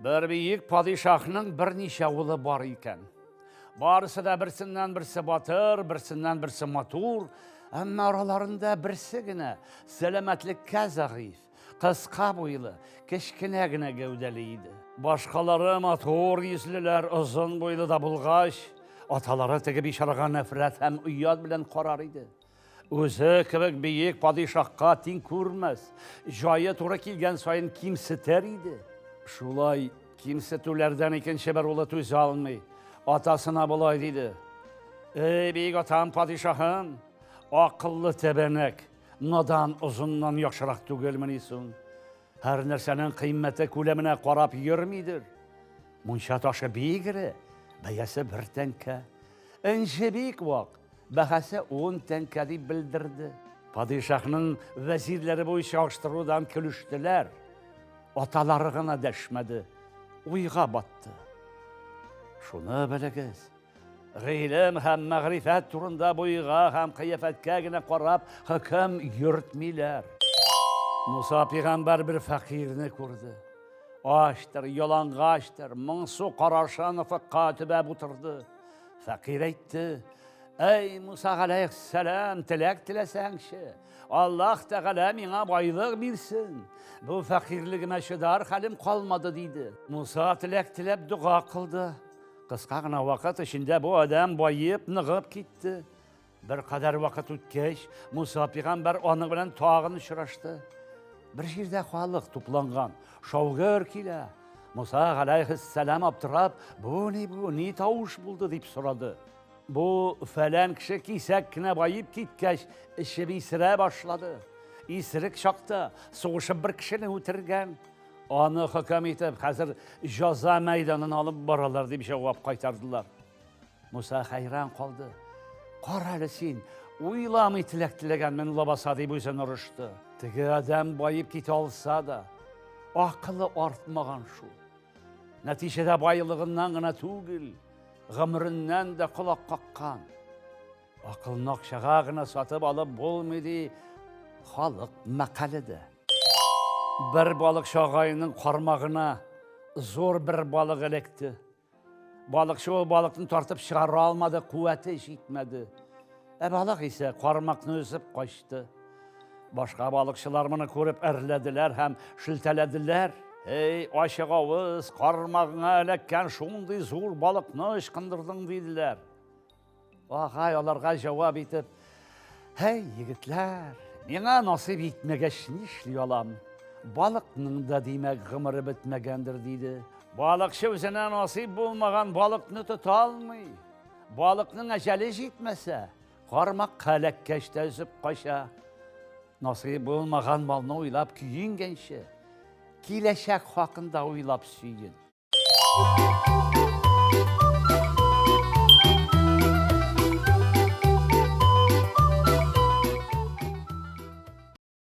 Бер бөек падишаһның берничә улы бар икән. Барысы да берсеннән берсе батыр, берсеннән берсе матур, әмма араларында берсе генә сәламәтлеккә зәгыйфь, кыска буйлы, кечкенә генә гәүдәле иде. Башкалары матур йөзлеләр, озын буйлы да булгач, аталары теге бичарага нәфрәт һәм оят белән карар иде. Үзе кебек бөек падишаһка тиң күрмәс, җае туры килгән саен кимсетер иде. Шулай кимсетүләрдән икенче бер улы түзә алмый. Атасына болай диде. Эй, бөек атам, падишаһым, акыллы тәбәнәк, надан озыннан яхшырак түгелмени соң? Һәр нәрсәнең кыйммәте күләменә карап йөрмидер. Мунча ташы бик эре, бәясе бер тәңкә. Энҗе бик вак, бәһасе 10 тәңкә дип белдерде. Падишаһның вәзирләре бу чагыштырудан көлештеләр. Аталары гына дәшмәде, уйга батты. Шуны белегез, гыйлем һәм мәгърифәт турында буйга һәм кыяфәткә генә карап хөкем йөртмиләр. Муса пәйгамбәр бер фәкыйрьне күрде. Ачтыр, ялангачтыр, моңсу карашын офыкка төбәп утырды. Фәкыйрь әйтте: "Әй, Муса галәйһиссәлам, теләк теләсәңче, Аллаһ Тәгалә миңа байлык бирсен. Бу фәкыйрьлегемә чыдар хәлем калмады", диде. Муса теләк теләп дога кылды. Кыска гына вакыт эчендә бу адәм баеп, ныгып китте. Бер кадәр вакыт үткәч, Муса пәйгамбәр аның белән тагын очрашты. Бер җирдә халык тупланган, шаугөр килә. Муса галәйһиссәлам аптырап, бу ни бу, ни тавыш булды дип сорады. Бу фәлән кеше кисәк кенә баеп киткәч, эчеп исерә башлады. Исерек чакта сугышып бер кешене үтергән. Аны хөкем итеп, хәзер җаза мәйданына алып баралар дип җавап кайтардылар. Муса хәйран калды. Кара әле син, уйламый теләк теләгәнмен лабаса дип үзен орышты. Теге адәм баеп китә алса да, акылы артмаган шул. Нәтиҗәдә байлыгыннан гына түгел, гомереннән дә колак каккан. Акылны акчага гына сатып алып булмый ди халык мәкале дә. Бер балыкчы агайның кармагына зур бер балык эләкте. Балыкчы ул балыкны тартып чыгара алмады, куәте җитмәде. Ә балык исә кармакны өзеп качты. Башка балыкчылар моны күреп әрләделәр һәм шелтәләделәр. Эй, ачык авыз, кармагыңа эләккән шундый зур балыкны ычкындырдың, диделәр. Агай аларга җавап итеп, Һәй, егетләр, миңа насыйп итмәгәч нишли алам? Балыкның да димәк гомере бетмәгәндер, диде. Балыкчы үзенә насыйп булмаган балыкны тота алмый. Балыкның әҗәле җитмәсә, кармакка эләккәч тә өзеп кача. Насыйп булмаган малны уйлап көенгәнче, киләчәк хакында уйлап сөен.